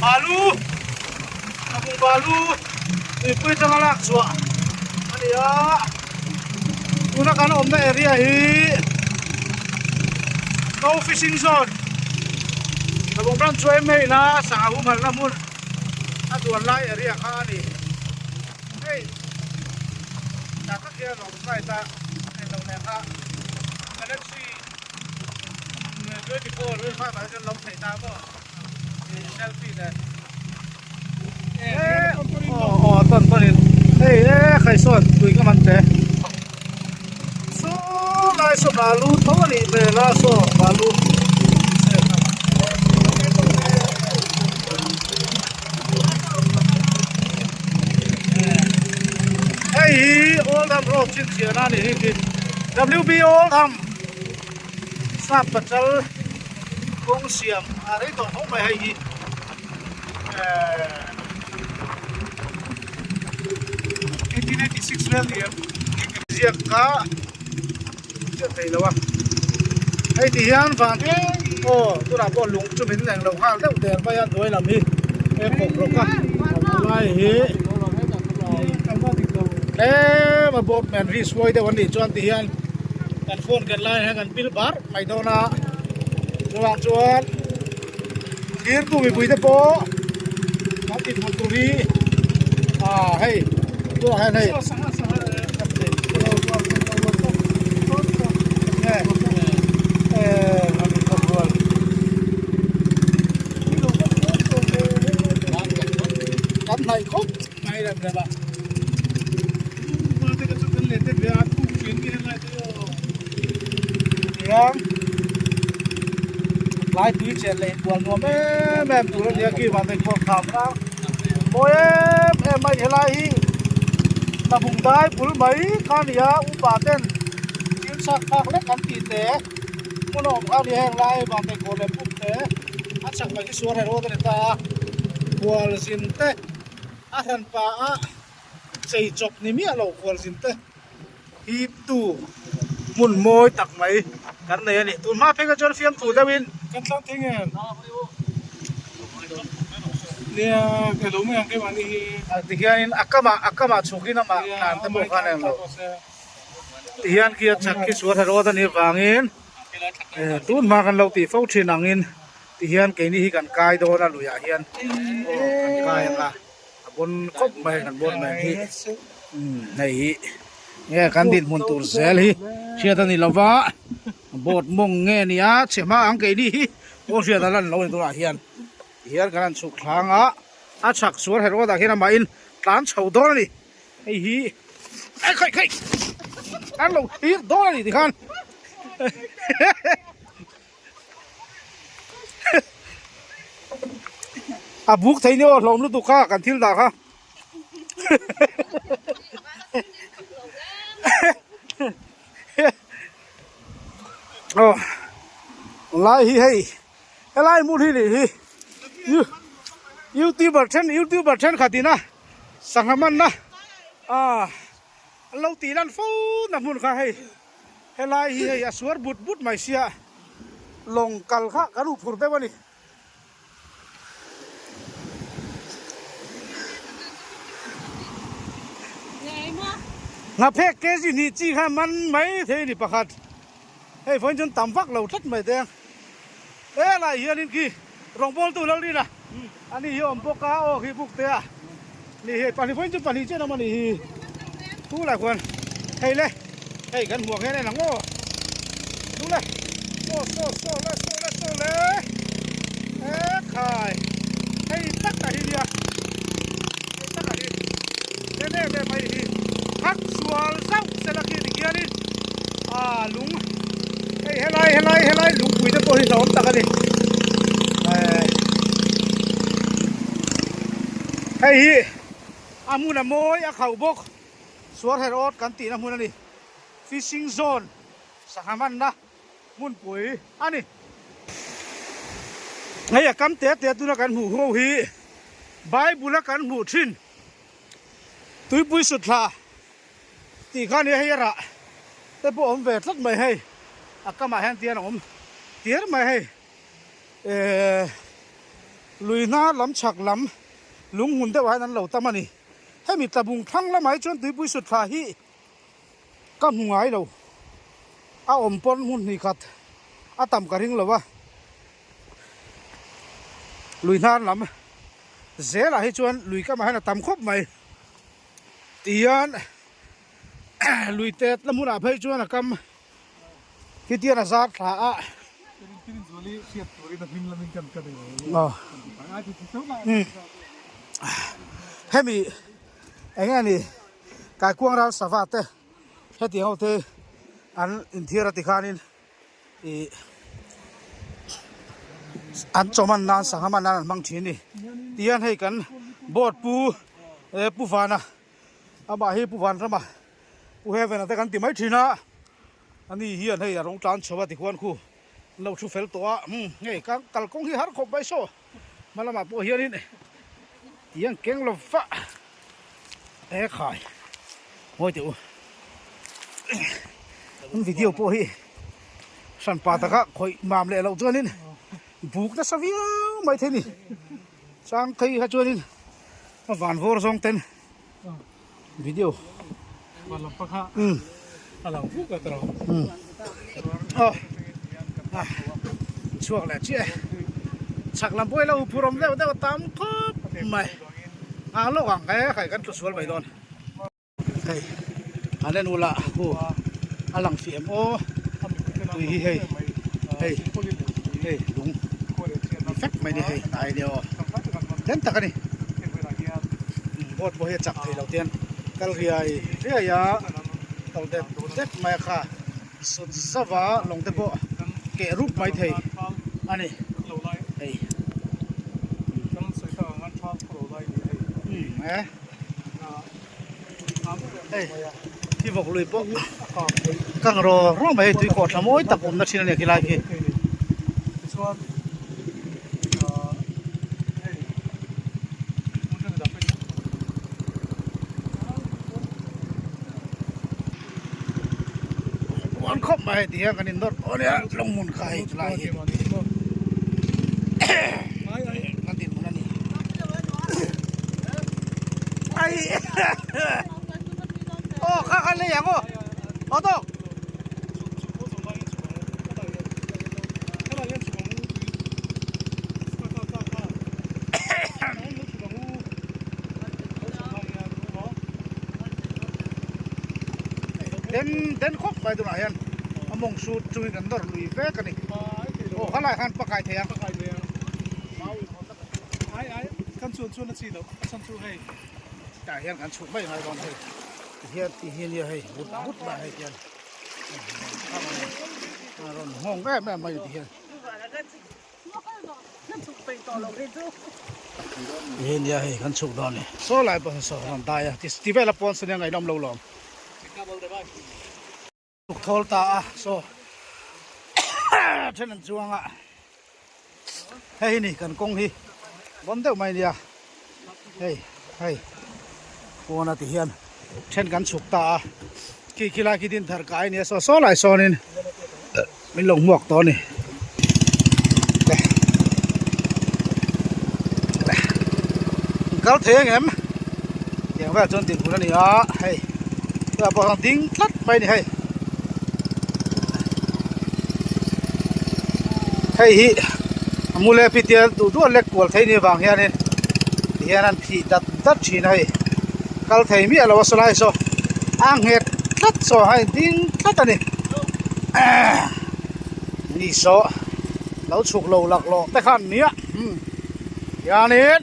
Balu Tlabung balu tuipui atanga lak chhuah a ni a tuna kan awmna area hi no fishing zone Tlabung branch chu em hei na sangha humhalhna hmun a duan lai area kha a ni hei tah tak hian lawng side a englo nen kha galaxy 24 25 ah hian lo theih ta maw selfie nen aw aw tawn tawn in hei e khaisawn tui ka man che saw lai saw balu tho a nih hmel a saw balu hei hi Oldham road chhinchhiahna a nih hi khi WB Oldham sap pachal kawng siam a rei tawh tho mai hei hi ehh 1886 vel ni em ziak kha chiah thei lo a hei ti hian van aw tunah pawh lung chu min eng lo nghal deuh der mai a hnuai lam hi he kawkrawk a lai hi tlem a boat man ri suai deuh an nih chuan ti hian kan phone ken lai hian kan pil bar mai dawn a chuvang chuan thirtu mipui te pawh kan ti hmuh tur hi ah hei tunah hian hei kan hnaih khawp mai rem rem a tiang lai tui chen leh inbual nuam em em tur a nia khi vang te khual kham na mawi em em mai helai hi tlabung dai bul mai kha a ni a upa ten thil chak phak lek an tih te hmun a awm kha a ni a heng lai vang te kawr leh pum te a chak mai hi suar her awt a ni ta a khual zin te a hran pah a chei chawp ni miah lo khual zin te. Hip tu hmun mawi tak mai kan nei a ni. Tun hma phei kha chuan fiamthu deuhin kan tlang thei nge? Nia ka lo mai ang keimahni hi. Tihianin a kamah a kamah chhukin amah tlan te pawh khan eng lo. Tihian khi a chak khi sual herawt a nih vangin tun hma kan lo tih fo thin angin tihian keini hi kan kai dawn a luiah hian aw kan kai ang a. A bawn khawp mai kan bawn mai hi hei hi nge kan dinhmun tur zel hi hriat a ni lo va boat mawng nge ni a chhe hma ang keini hi pawh hriat a lan lo a ni tunah hian tihian kan han chhuk thlang a a chhak sual her awt ah hian amahin tlan chho dawn a ni hei hi ai khaih khaih an lo thlir dawn a ni tikhan. A buk thei ni aw hlawm lutuk kha kan thil dah kha aw lai hi hei helai hmun hi nih hi youtuber then youtuber thenkhat ina sangha manna ah an lo tih lan fo na hmun kha hei. Helai hi hei a suar but but mai sia lawng kal kha kan huh phur deuh a ni. Nghaphek kg hnih chi kha man mai thei a ni pakhat. Hei vawiin chuan tam vak lo tlat mai te ang. Helai hianin khi rawngbawltu Lalrina ani hi a awm bawk a aw khi buk te a ni hei pahnih vawiin chu pahnih chiah an awm a nih hi thu lai khuan hei le hei kan hmuh ang hian en ang aw chu le saw saw saw le saw le saw le e khai hei tak a hi nia hei tak a hi em em em mai hi khak sual zauh sela khi tikhianin a lung hei helai helai helai lungpui te pawh hi hlauhawm tak a ni hei hi a hmun a mawi a khauh bawk suar her awt kan tihna hmun a ni fishing zone sangha manna hmunpui a ni hei a kam te te tuna kan hmuh ho hi bible a kan hmuh thin tuipui sutthla Tih kha nia hei a rah te pawh a awm ve tlat mai hei a kamah hian tian a awm tir mai hei ehh. Lui hna lam chhak lam lung hmun deuhah hian an lo tam a ni. Hemi tlabung thlang lamah hi chuan tuipui sut thla hi ka hmu ngai lo. A awm pawn hmun hnih khat a tam ka ring lo a. Lui hnar lam zelah hi chuan lui kamah hian a tam khawp mai. Tihian lui tet la hmunah phei chuan a kam khitian a zar thla a. Hemi eng nge ni kaikuang ral sava te hetiang ho te an inthiar a tikhanin ih an chawman nan sangha man nan an hmang thin a ni tihian hei kan board pu eh pu vana amah hi pu vanrama pu heaven a te kan ti mai thin a ani hian hei a rawng tlan chho a tikhuan khu an lo thu fel tawh a umm hei ka kalkawng hi har khawp mai saw hma lamah pawh hianin tiang keng lo va e khai ngawi teh u an video pawh hi hran pa taka khawih mam leh loh chuanin buk nasa viau mai thei a ni chang phei kha chuanin a van vawr zawng ten video umm umm aw ah chhuak leh chiah e chhak lam pawh hi lo huphurh awm deuh deuh a tam khawp mai ah lawk ang e khai kan tlu sual mai dawn hei an en ula khu a lang fih em aw tui hi hei hei hei lung ni fek mai ni hei hnai nia aw tlem tak a ni boat pawh hi a chak thei lo te hian kal riai riai a tawlh dep dep mai a kha sut zauh a lawng te pawh keh rup mai thei a ni hei umm e hei khi vawk lui pawh kang raw raw mai hei tui kawh tha mawi tak awmna thin a ni a khilai khi. Muan khawp mai hei ti hian kan innawr tawh a nia lawng hmun kha hei chulai hi kan dinhmun a ni ai aw kha kha lei ang aw aw tawk. Den den khawp mai tunah hian a mawng sut chungin kan nawr lui vek a ni aw khalai khan pakai thei a tah hian kan chhuk mai ngai dawn hei tihian ti hi nia hei but but lah hei tihian a rawn nghawng em em mai tihian. He nia hei kan chhuk dawn ni. Saw lai pawh saw rawn dai a ti vel a pawn sawn hian ngaihnawm lo lawm. Chhuk thawl ta a saw then an chuang a hei hi ni kan kawng hi bawm deuh mai nia hei hei pawn a ti hian then kan chhuk ta a khi khi lai khi din thar kai nia saw saw lai sawnin min lo hmuak tawh a ni kal thei ang em tiang velah chuan dinhmun a ni a hei tunah pawh hian ding tlat mai a ni hei hei hi a mu leh pitia duh duh a lek kual thei ni vang hianin tihian an phih dat dat thin a hei kal thei miah lo a sawlai saw a nghet tlat saw a ding tlat a ni ni saw lo chhuk lo laklawh te khan nia hianin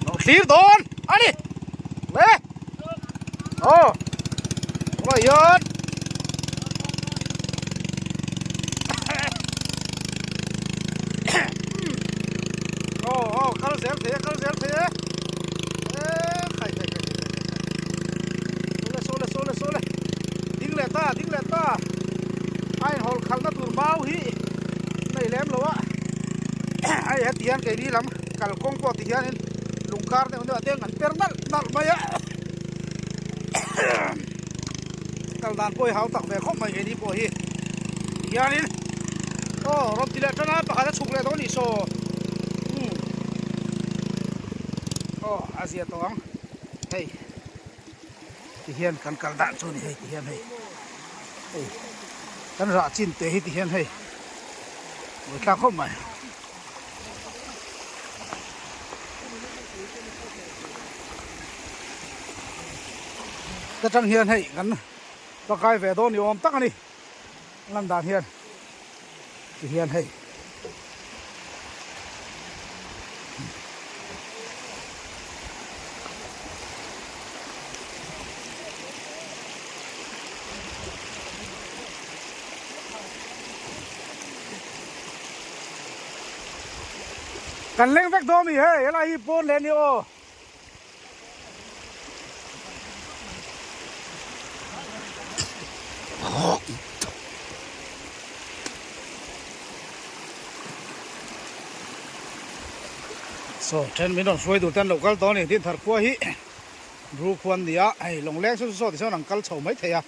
lo thlir dawn a ni le aw tunah hian aw aw kal zel thei e kal zel thei e eh khai khai khai khai khai sawle sawle sawle sawle ding leh ta ding leh ta a inhawlh khalhna tur mau hi nei lem lo a hei heti hian keini lam kalkawng pawh ti hianin lung kar deuh deuh ah te an per nalh nalh mai a kal dan pawh hi hau tak ve khawp mai keini pawh hi ti hianin aw rawn ti leh tan a pakhat a chhuk leh dawn a nih saw umm. Aw a zia tawh ang hei ti hian kan kal dan chu a ni hei ti hian hei hei kan rah chin te hi ti hian hei buaithlak khawp mai. Ta tang hian hei kan pakai ve dawn ni awm tak a ni lan dan hian ti hian hei. Kan leng vek dawn a ni hei helai hi pawn leh a ni aw. Saw then min rawn hruai tur te an lo kal tawh a ni Dinthar khua hi Bru khua an ni a hei lawngleng saw saw tichuan an kal chho mai thei a.